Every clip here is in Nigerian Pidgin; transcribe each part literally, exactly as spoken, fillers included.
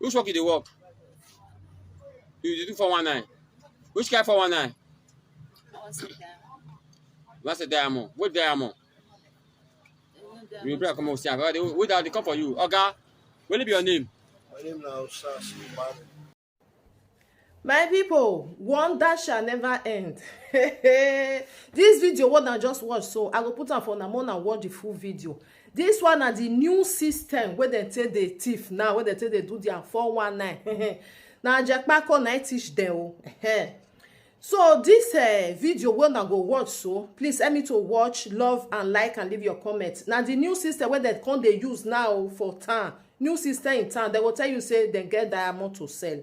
Which work you dey work? You dey do four one nine. Which kind four one nine? What's the diamond? What's the diamond? What diamond? You bring come out, see, wait, they come for you. Oga, what be your name? My name na Usas Ibare. My people, wonder shall never end. This video, what I just watch, so I go put am for una, una watch the full video. This one na the new system wey dem take dey thief now, wey dem take dey do their four one nine. Na Ajepako na I teach them o. So this uh, video wey una go watch, so please help me to watch, love and like and leave your comment. Na the new system wey dem come dey use now for town. New system in town, dem go tell you say dem get diamond to sell.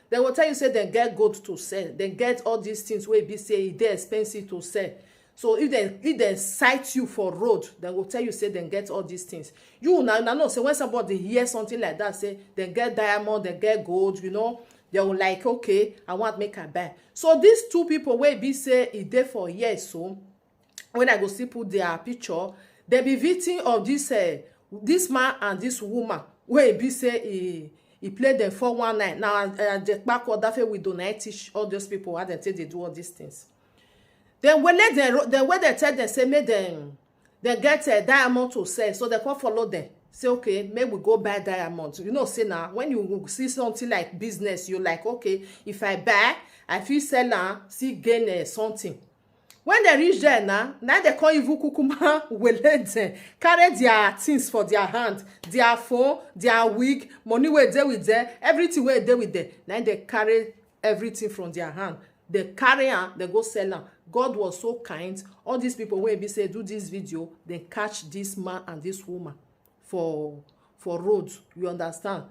Dem go tell you say dem get gold to sell. Dem get all these things wey be say e dey expensive to sell. So if dem, if dem sight you for road, dem go tell you say dem get all these things. You na, na know say when somebody hear something like that, say dem get diamond, dem get gold, you know, they will like, okay, I want make I buy. So these two people wey be say e dey for here, so when I go still put their picture, they be victim of this uh, this man and this woman wey be say he he play them four one nine. Now Ajepako Dafe widow na I teach all those people how dem take dey do all these things. Then when they, they wey they tell them say make them they get a diamond to sell, so they come follow them. Say, okay, make we go buy diamond. You know, say now when you see something like business, you like, okay, if I buy, I feel sell am, see gain uh, something. When they reach there now, now they come even kukuma wele them, carry their things for their hand, their phone, their wig, money wey dey with them, everything wey dey with them. Now they carry everything from their hand. They carry am, they go sell am. God was so kind. All these people wey be say do this video, they catch this man and this woman for for road. You understand?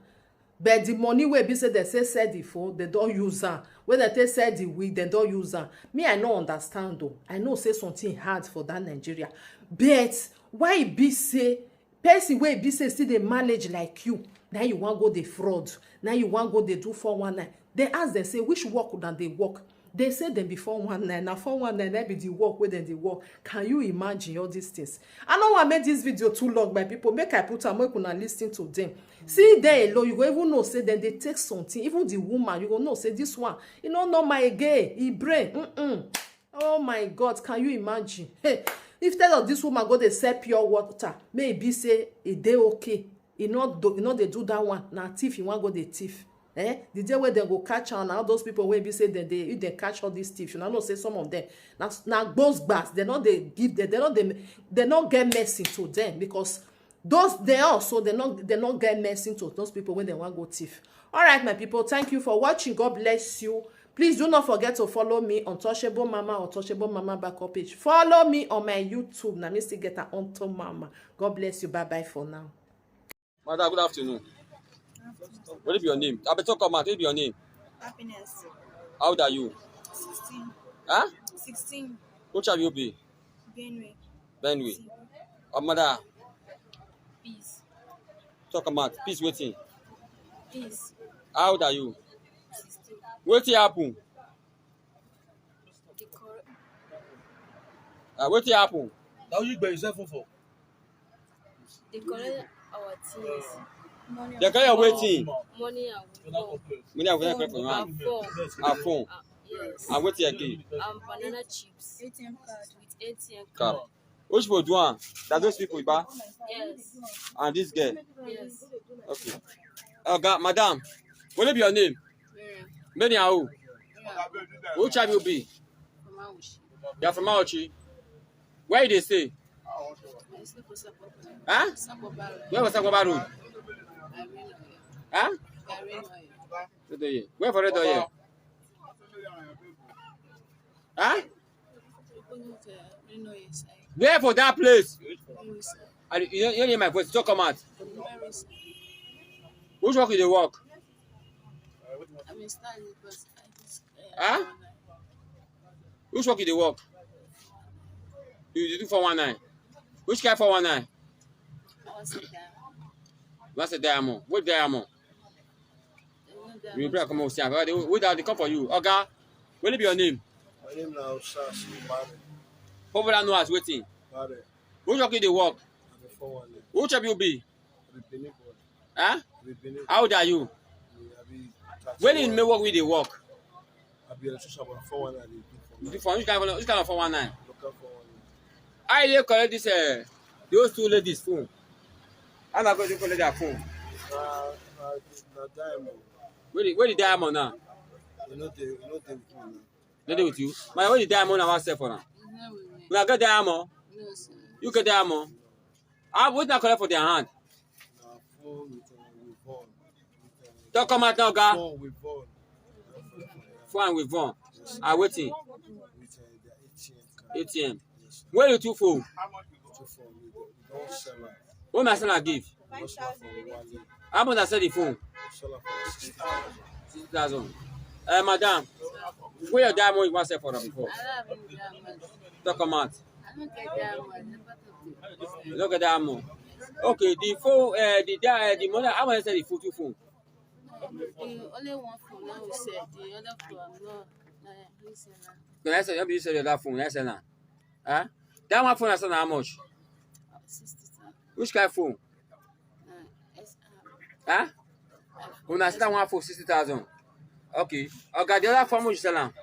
But the money wey be say they say sell the phone, they don't use am. When they take sell the wig, they don't use am. Me, I no understand though. I know say something hard for that Nigeria. But why e be say person wey be say still dey manage like you, now you wan go dey fraud, now you wan go dey do four one nine? They ask them say which work una dey work. They say them be four one nine, na four one nine na be the work wey dem dey work. Can you imagine all these things? I no wan make this video too long, my people. Make I put am, make una listen to them. See there alone, you go even know say dem dey take something. Even the woman, you go know say this one, e no normal again. E brain, mm-mm. Oh my God, can you imagine? Hey, instead of this woman go dey sell pure water, maybe say e dey okay. E no do, e no dey do that one. Na thief e wan go dey thief. Eh? The day wey dem go catch am, na all those people wey be say dem dey, if dem catch all these thieves, una know say some of them na na gbos gbas. Dem no dey give them, dem no dey, dem no get mercy to them, because those they also they no they no get mercy to those people wey dem wan go thief. All right, my people, thank you for watching. God bless you. Please do not forget to follow me, Untouchable Mama, Untouchable Mama backup page. Follow me on my YouTube. Na me still get am, Unto Mama. God bless you. Bye bye for now. Madam, good afternoon. What is your name? I better come out. What is your name? Happiness. How old are you? Sixteen. Huh? Sixteen. Which have you be? Benue. Benue. Your mother? Peace. Talk about peace waiting. Peace. How old are you? Sixteen. Wetin happen? The cor- Ah, wetin happen? Now you gbẹ yourself for. They collect our things. They collect your wetin? Money and phone. Money and phone. Phone and phone. And phone. Ah, yes. And wetin again? And banana chips. A T M card. With A T M card. Card. Which people do am? That those people, ba? Yes. And this girl? Yes. Okay. Oga, madam, what be your name? Miriam. Many are who? Miriam. Which tribe you be? From Auchi. You are from Auchi. Where you dey stay? I stay for Sakoba. Huh? Sakoba. Where was Sakoba Road? Irene Oyo. Huh? Irene Oyo. Where for Red Oil? Huh? Where for that place? And you don't hear my voice, talk come out. Which work you dey work? I'm a stylist, but I just. Huh? Which work you dey work? You dey do four one nine. Which kind four one nine? What's a diamond? What's a diamond? What diamond? You bring come out, see, wait, they come for you. Oga, what be your name? My name na Usas Ibare. Popular known as wetin? Ibare. Which work you dey work? I be four one nine. Which of you be? Ribini boy. Huh? Ribini. How old are you? Where dey make work wey dey work? I be electrician, but four one nine dey do for me. You do for which kind of, which kind of four one nine? Local four one nine. How you dey collect this, uh, those two ladies phone? How na go dey collect their phone? Na, na, na diamond. Where the, where the diamond now? You know the, you know the phone now. No dey with you. My, where the diamond na wan sell for now? It's not with me. Una get diamond? No, sir. You get diamond? Ah, wetin I collect for their hand? Na phone with, uh, with phone. With, uh, talk come out now, oga. Phone with phone. Phone with phone. Ah, wetin? With, uh, the A T M card. A T M. Yes, sir. Where you two phone? Two phone. We don, we don sell am. What una sell am give? We don sell am for Wale. How much I sell the phone? We sell am for sixty thousand. Sixty thousand. Eh, madam, where your diamond you wan sell for am before? I don't have any diamond. Talk come out. I don't get diamond. Never talk to you. You no get diamond. Okay, the phone, eh, the di-, eh, the money, how much I sell the phone, two phone? The only one phone now we sell. The other phone, no, no, he sell now. Can I say, help you sell the other phone? I sell now. Huh? That one phone I sell now how much? Sixty thousand. Which kind phone? Uh, S R. Huh? Una sell that one for sixty thousand. Okay. Oga, the other phone, how much you sell am?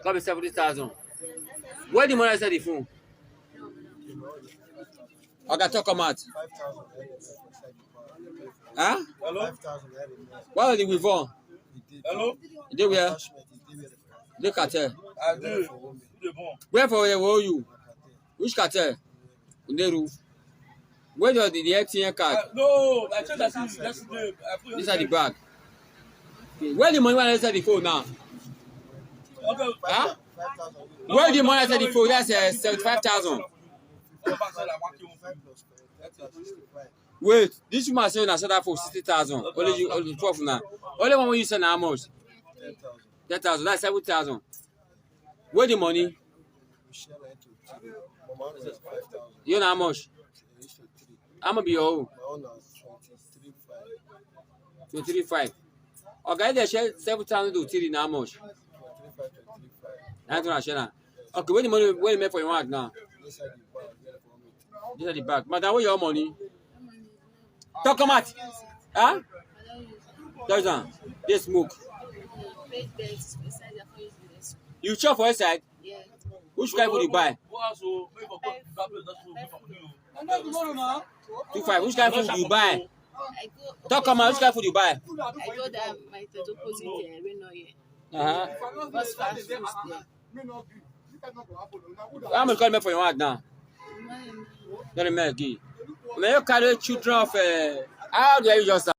Come be seventy thousand. Where the money sell the phone? Oga, talk come out. Huh? Hello? Where the weave on? Hello? You dey where? Dey cartel. I dey. Where for where owe you? Which cartel? Nderu. Where your, the, the A T M card? Uh, no, I checked that since yesterday. I put it inside the bag. Okay. Where the money wey inside the phone now? Okay. Huh? Where the money inside the phone? That's, uh, seventy-five thousand. Wait, this woman say una sell that for sixty thousand. Only you, only twelve now. Only one wey you sell na how much? Ten thousand. That's seven thousand. Where the money? You know how much? How much be your own? Twenty-three five. Oga, if dem share seven thousand to three, na how much? That's what I share now. Okay, where the money, where you make for your hand now? Inside the bag. Madam, where your money? Talk come out. Huh? Thousand. Dey smoke. You chop for inside? Which kind food you buy? Two five. Which kind food you buy? Talk come out. Which kind food you buy? I go that my opposite, uh, Reno here. Uh-huh. First fast food there. How much come for your hand now? Don't make again. May you carry children of, uh, how do you just